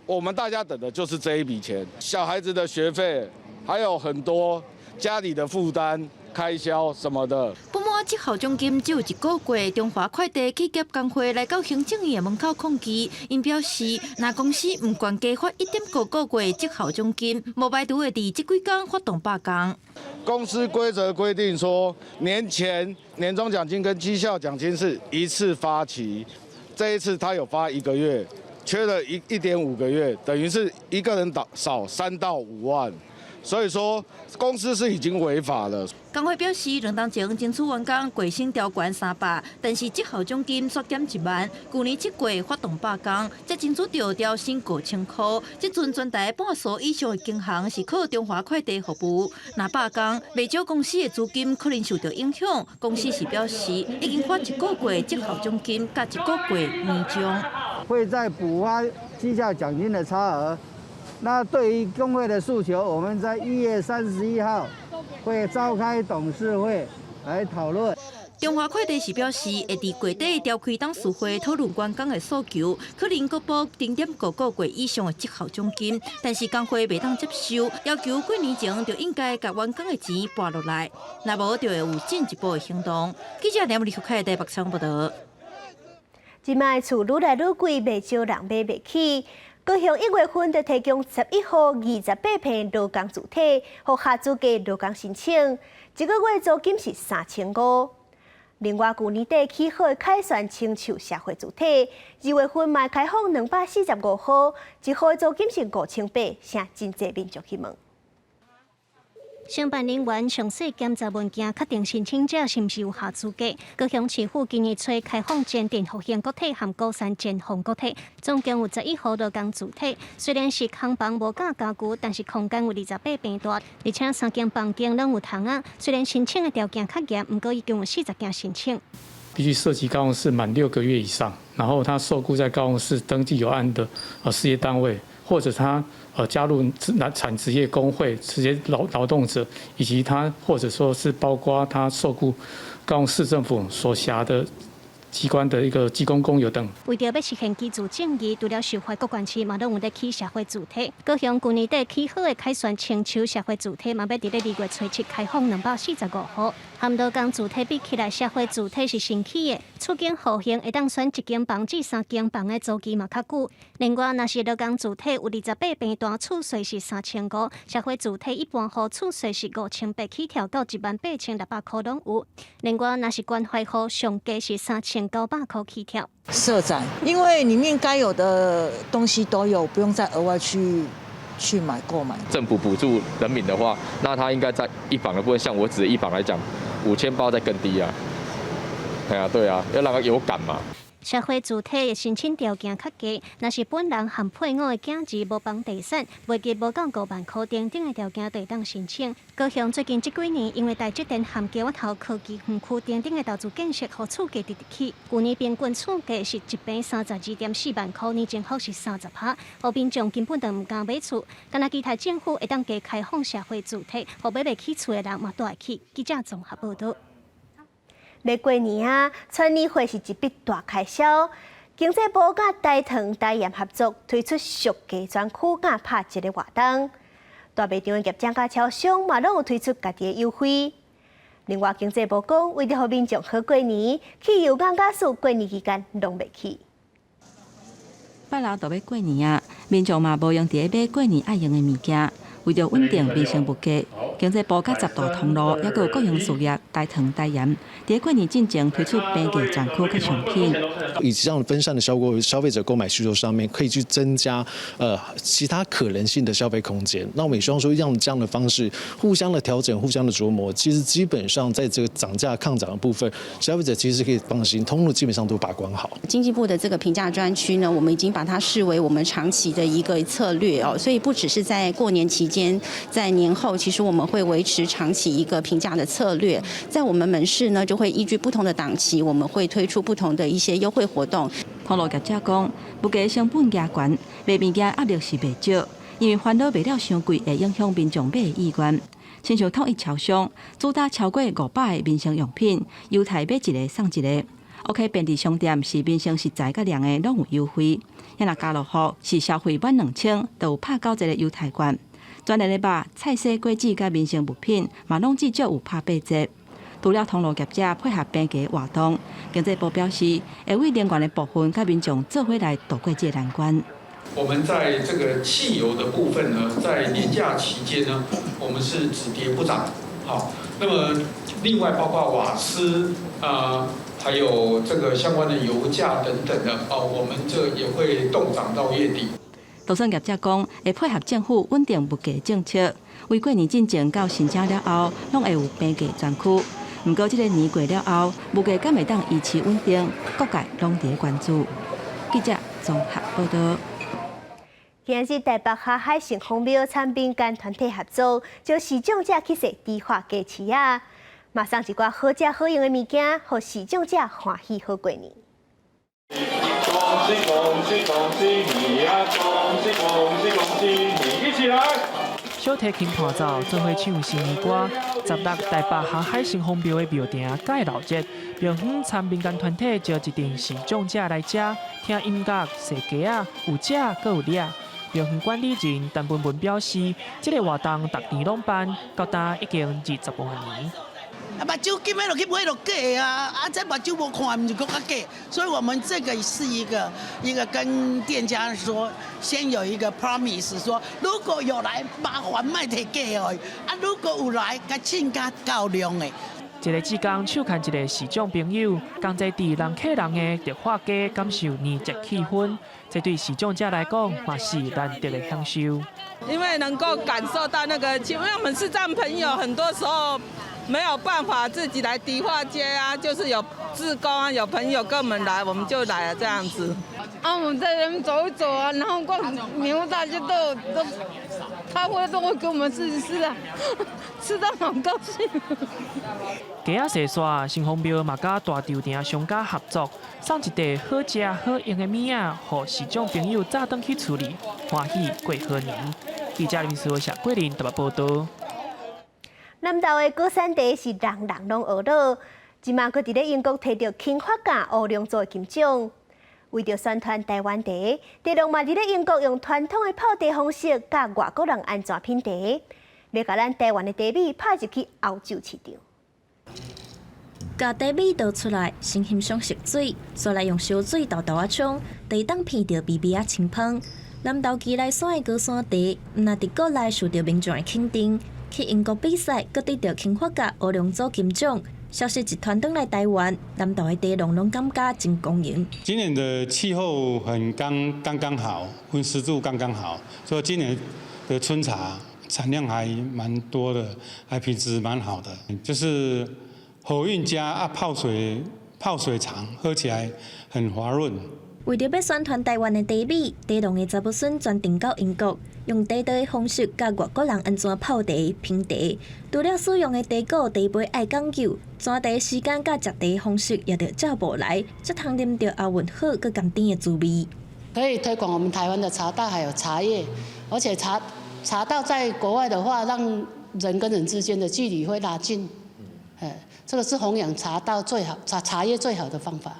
S8: 我們大家等的就是這一筆錢，小孩子的學費，還有很多家裡的負擔、開銷什麼的。
S9: 不滿績效獎金只有一個月，中華快遞企業工會來到行政院門口抗議，𪜶表示，若公司毋願加發1.5個月績效獎金，無排除會佇這幾工發動罷工。
S8: 公司規則規定說，年前年終獎金跟績效獎金是一次發齊，這一次他有發一個月，缺了1.5個月，等於是一個人少3到5萬。所以說公司是已經違法了。
S9: 工會表示，兩冬前爭取員工月薪調懸300，但是績效獎金煞減1萬。舊年7月發動罷工，才爭取著調薪5000箍。這陣全台半數以上的間行是靠中華快遞服務，若罷工，袂少公司的資金可能受著影響。公司是表示，已經發一個月績效獎金，佮一個月年終，
S10: 會再補發績效獎金的差額。那對於工會的訴求，我們在1月31號會召開董事會來討論。
S9: 中華快遞是表示，會佇月底召開董事會討論員工的訴求，可能閣補0.5個月以上的績效獎金，但是工會袂當接受，要求過年前就應該共員工的錢撥落來，若無就會有進一步的行動。記者梁立開台北場報道。
S1: 這擺厝愈來愈貴，袂少人買袂起。高雄1月份就提供11戶28坪勞工住宅，予合資格勞工申請，一個月租金是3500。另外，舊年底起好的凱旋青樹社會住宅，2月份嘛開放245戶，一戶租金是5800，誠真濟民眾去問。
S12: 承辦人員詳細檢查文件，確定申請者是毋是有合資格。高雄市府今年初開放前鎮復興國體和鼓山前鋒國體，總共有11戶勞工住宅。雖然是空房無佮家具，但是空間有28坪大，而且三間房間攏有窗仔。雖然申請的條件較嚴，毋過已經有40件申請。
S23: 必須涉及高雄市滿6個月以上，然後他受僱在高雄市登記有案的事業單位，或者他加入產職業工會，這些勞動者，以及他或者說是包括他受僱高雄市政府所轄的機關的一個機工工友等。
S12: 為著欲實現居住正義，除了受惠各縣市嘛，攏有咧起社會住宅。高雄舊年底起好的凱旋青樹社會住宅嘛，欲佇咧2月初7開放245戶。和勞工住宅比起來，社會住宅是新起的，厝間戶型會當選一間房至三間房的租期嘛較久。另外，若是勞工住宅有28坪大，厝稅是3500；社會住宅一般戶厝稅是5800起跳到18600箍攏有。另外，若是關懷戶上低是3900箍起跳。
S24: 社宅，因為裡面該有的東西都有，不用再額外去買購買。
S27: 政府補助人民的話，那他應該在一房的部分，像我指一房來講，5800再更低啊。對啊，對啊，要讓他有感嘛。
S12: 社會住宅的申請條件較低，若是本人和配偶的囝兒無房地產，月入無夠5萬箍等等的條件，就會當申請。高雄最近這幾年，因為台積電和街仔頭科技園區等等的投資建設，予厝價直直起。舊年平均厝價是一坪32.4萬箍，年增幅是30%，予民眾根本就毋敢買厝。敢若期待政府會當加開放社會住宅，予買袂起厝的人嘛蹛會起。記者綜合報導。
S1: 欲過年啊，傳年貨是一筆大開銷。經濟部佮台糖、台鹽合作推出俗價專區，佮拍折的活動。大賣場的業者佮超商嘛，攏有推出家己的優惠。另外，經濟部講，為著予民眾好過年，汽油減價數過年期間攏袂起。
S3: 拜六就欲過年啊，民眾嘛無閒佇咧買過年愛用的物件，為著穩定民生物價，經濟部佮十大通路，抑閣有國營事業台糖、台鹽，佇過年進前推出平價專區佮商品。
S7: 以這樣分散的效果，消費者購買需求上面可以去增加其他可能性的消費空間。那我們也希望說，用這樣的方式互相的調整、互相的琢磨，其實基本上在這個漲價抗漲的部分，消費者其實可以放心，通路基本上都把關好。
S13: 經濟部的這個平價專區呢，我們已經把它視為我們長期的一個策略哦，所以不只是在過年期間，在年後，其實我們會維持長期一個平價的策略。在我們門市呢，就會依據不同的檔期，我們會推出不同的一些優惠活動。
S3: 通路業者講，物價成本加懸，賣物件壓力是袂少，因為煩惱賣了傷貴，會影響民眾買的意願。親像統一超商，主打超過500个民生用品，優待買一个送一个。OK 便利商店是民生食材佮量的攏有優惠。若家樂福是消費滿2000，就有拍九折的優待券。全聯的肉、菜蔬、果子佮民生物品，嘛攏至少有拍八折。除了通路業者配合平價活動，經濟部表示會為能源的部分佮民眾做伙來渡過這个難關。
S14: 我們在這個汽油的部分呢，在年假期間呢，我們是只跌不漲。好，那麼另外包括瓦斯啊，還有這個相關的油價等等的，哦，我們這也會凍漲到月底。
S3: 就算業者講會配合政府穩定物價政策，為過年進前到新春了後，攏會有平價專區。毋過這个年過了後，物價敢會當維持穩定，各界攏佇關注。記者綜合報道。
S1: 今日台北下海城隍廟參民間團體合作，將視障者去踅迪化街市仔，嘛送一寡好食好用的物件，予視障者歡喜好過年。
S15: 恭喜恭喜恭喜你呀！恭喜恭喜恭喜你！一起來！
S18: 小提琴伴奏，做伙唱新年歌。16台北下海城隍廟的廟埕蓋鬧熱，廟方參民間團體招一陣視障者來遮聽音樂、踅街仔，有食閣有掠。廟方管理人陳文文表示，這个活動逐年攏辦，到今已經20外年。
S19: 啊，目睭金的落去買就假啊！啊，這目睭無看，毋是閣較假。所以我們這個是一個跟店家說，先有一個 promise，說如果有來麻煩莫提假哦。啊，如果有來，共請較夠量的。
S18: 一个志工手牽一个視障朋友，仝齊佇人客人的迪化街感受年節氣氛，這對視障者來講嘛是難得的享受。
S25: 因為能夠感受到那個，因為我們視障朋友很多時候沒有辦法自己來迪化街啊，就是有志工啊，有朋友跟我們來，我們就來了這樣子。
S28: 啊，我們在那邊走一走啊，然後逛棉花大街都，他會都會給我們試試啊，吃到好高興。
S18: 街仔踅煞，城隍廟嘛佮大稻埕商家合作，送一袋好食好用的物仔，予視障朋友早轉去厝裡，歡喜過好年。記者林思謝桂林台北報道。
S1: 南投的高山茶是人人攏呵咾，這馬閣佇咧英國提著金髮佮烏龍組的金獎。為著宣傳台灣茶，茶農嘛佇咧英國用傳統的泡茶方式，教外國人按怎品茶，欲共咱台灣的茶米拍入去歐洲市場。
S29: 共茶米倒出來，先欣賞色水，煞來用燒水沓沓仔沖，就會當鼻著微微仔清芳。南投基來山的高山茶，毋但佇國內受著民眾的肯定，去英國比賽，閣得著金髮佮烏龍組金獎。消息一傳轉來台灣，南投的茶農攏感覺真光榮。
S30: 今年的氣候很剛剛剛好，溫濕度剛剛好，所以今年的春茶產量還蠻多的，還品質蠻好的，就是好運加啊泡水長，喝起來很滑潤。
S29: 為著欲宣傳台灣的茶米，茶農的查某孫專程到英國，用地道的方式教外國人按怎泡茶、品茶。除了使用的茶果、茶杯愛講究，煎茶時間佮食茶方式也著照步來，才通啉著喉韻好、閣甘甜的滋味。
S31: 可以推廣我們台灣的茶道，還有茶葉，而且茶道在國外的話，讓人跟人之間的距離會拉近。哎，這個是弘揚茶道最好、茶葉最好的方法。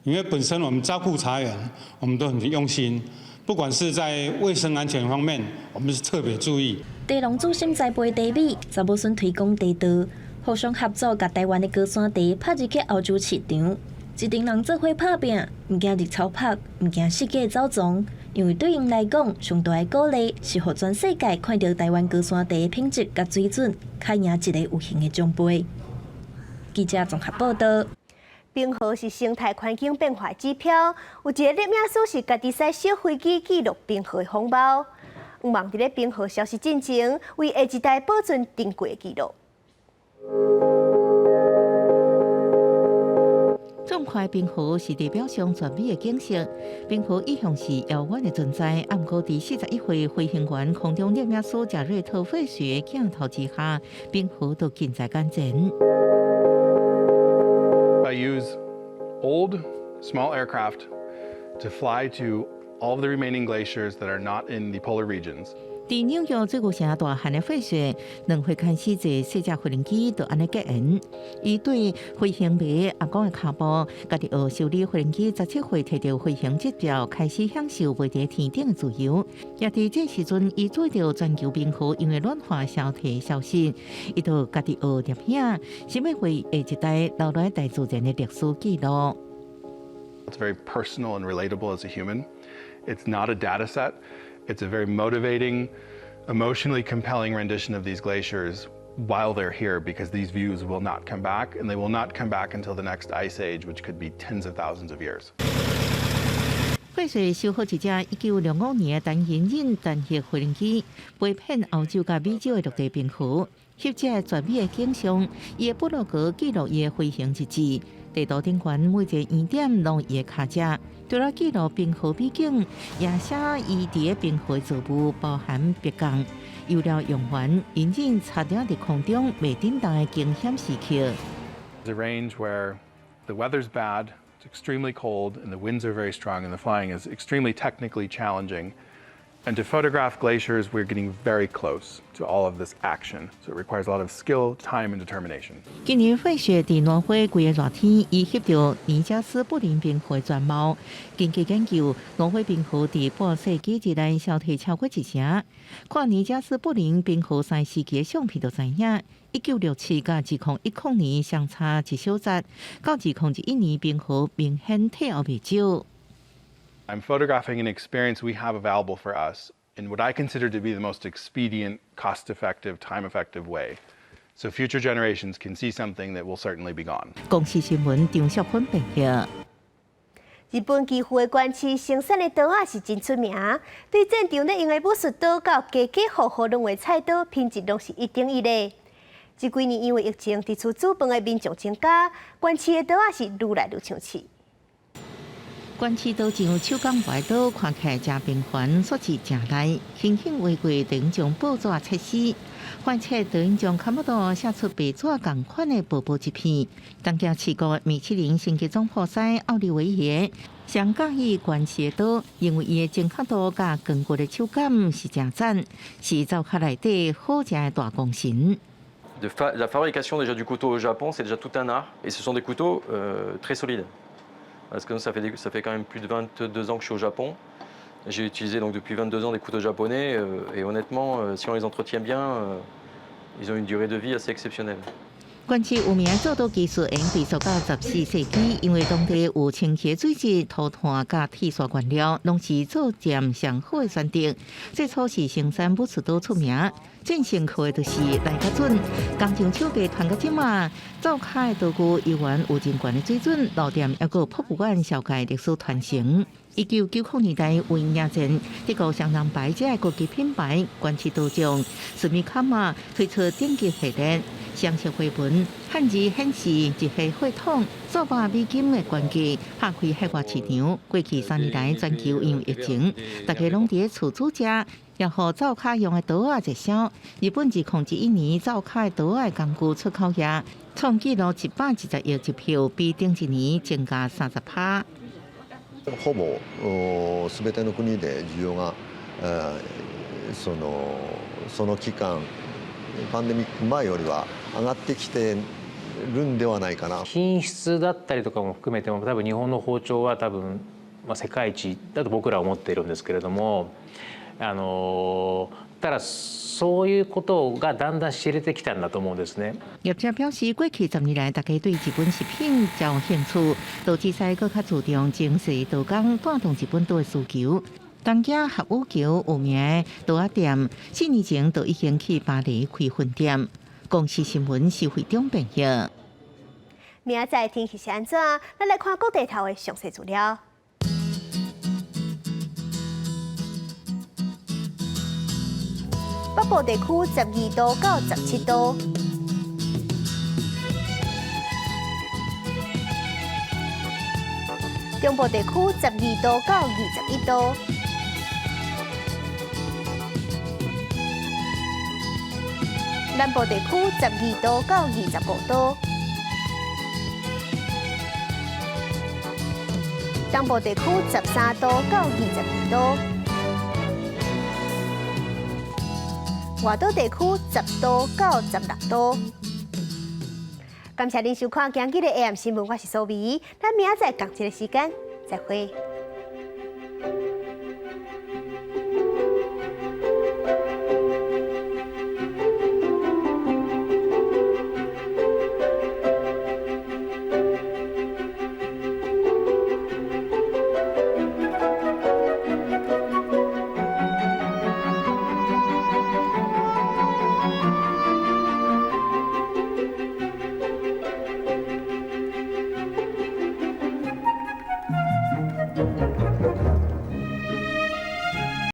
S30: 因為本身我們照顧茶園，我們都很用心，不管是在衛生安全方面，我們是特別注意。
S29: 茶農專心栽培茶米，查某孫推廣茶道，互相合作，共台灣的高山茶拍入去歐洲市場。一陣人做伙拍拚，毋驚日頭曝，毋驚四界走傱，因為對𪜶來講，上大的鼓勵是予全世界看著台灣高山茶的品質佮水準，較贏一个有形的獎杯。記者綜合報道。
S1: 冰河是生態環境變化指標，有一個攝影師是家己駛小飛機記錄冰河的風貌，向望佇咧冰河消失進前，為下一代保存珍貴的記錄。
S2: 壯闊冰河是地表上絕美的景色。冰河一向是遙遠的存在，毋過佇41歲飛行員空中攝影師賈瑞特·費雪鏡頭之下，冰河都近在眼前。
S4: I use old small aircraft to fly to all of the remaining glaciers that are not in the polar regions.
S2: 佇紐約水牛城大漢的費雪，2歲開始坐細隻飛行機就按呢結緣。伊對飛行迷阿公的跤步，家己學修理飛行機，17歲提著飛行執照，開始享受飛佇天頂的自由。也佇這時陣，伊注意著全球冰河因為暖化消退消失，伊就家己學攝影，想欲為下一代留落大自然的歷史記錄。
S4: It's very personal and relatable as a human. It's not a data set. It's a very motivating, emotionally compelling rendition of these glaciers while they're here because these views will not come back, and they will not come back until the next ice age, which could be tens of thousands of years.
S2: 費雪修好一隻1965年的單引擎單翼飛行機，飛遍歐洲佮美洲的陸地冰河，翕這絕美的景象。伊的部落格記錄伊的飛行日誌，地圖頂懸每一个圓點攏伊的跤跡。除了記錄冰河美景，也寫伊佇个冰河造物，包含白鋼、油料用完，引擎插佇空中袂振動的驚險時刻。
S4: It's a range where the weather's bad, it's extremely cold, and the winds are very strong, and the flying is extremely technically challenging. And to photograph glaciers, we're getting very close to all of this action. So it requires a lot of skill, time, and determination.
S2: 今年費雪佇挪威規个熱天，伊翕著尼加斯布林冰河全貌。根據研究，挪威冰河佇半世紀之內消退超過一成。看尼加斯布林冰河三時期的相片就知影，1967佮2010年相差一小節，到2021年冰河明顯退後袂少。
S4: I'm photographing an experience we have available for us in what I consider to be the most expedient, cost-effective, time-effective way. So future generations can see something that will certainly be gone.
S2: 公視新聞張淑芬報道。
S1: 日本岐阜的關市生產的刀仔是真出名，對戰場咧用的武士刀到家家戶戶攏用的菜刀，品質攏是一等一的。這幾年因為疫情，佇厝煮飯的民眾增加，關市的刀仔是愈來愈搶市。
S2: 關市刀匠手工磨刀，看起來誠平凡，煞是誠利。輕輕劃過，就將報紙切絲，反切就將差不多寫出白紙仝款的薄薄一片。東京試過米其林星級總鋪師奧利維耶上佮意關市的刀，因為伊的精確度佮鋼骨的手感是誠讚，是灶跤內底好食的大功臣。
S5: La fabrication déjà du couteau au Japon, c'est déjà tout un art, et ce sont des couteaux très solides. Parce que ça fait quand même plus de 22 ans que je suis au Japon. J'ai utilisé donc depuis 22 ans des couteaux japonais et honnêtement, si on les entretient bien, ils ont une durée de vie assez exceptionnelle.
S2: 關市有名做刀技術，會追溯到14世紀，因為當地有清澈水質、塗炭佮鐵砂原料，攏是做劍上好的選擇。最初是生產武士刀出名，真正靠的就是來較準。工匠手藝傳到這馬，灶跤的刀具猶原有真懸的水準，老店猶閣博物館紹介歷史傳承。1990年代為迎戰德國雙人牌這个國際品牌關市刀匠斯米卡瑪推出頂級系列，雙色花紋、漢字顯示一系血統、數百美金的關價，拍開海外市場。過去3年來，全球因為疫情，大家攏佇厝煮食，也予灶跤用的刀仔熱銷。日本2021年灶跤的刀仔工具出口額創紀錄120億日票，比頂一年增加30%。
S6: ほぼすべての國で需要がその期間パンデミック前よりは上がってきてるんではないかな。
S11: 品質だったりとかも含めても、多分日本の包丁は多分まあ世界一だと僕らは思っているんですけれども、ただそういうことがだんだん知れてきたんだと思うんですね。
S2: 業者表示，過去10年來，大家對日本食品較有興趣，導致使閣較注重精細刀工，帶動日本刀的需求。東京合宇橋有名的刀仔店，4年前就已經去巴黎開分店。公視新聞施惠中編譯。
S1: 明仔載天氣是按怎？咱來看各地頭的詳細資料。北部地區12度到17度，中部地區12度到21度，南部地區12度到25度，東部地區13度到22度。外島地區10度到16度。感謝您收看今日的 AM 新聞，我是蘇美。咱明仔載仝一个時間再會。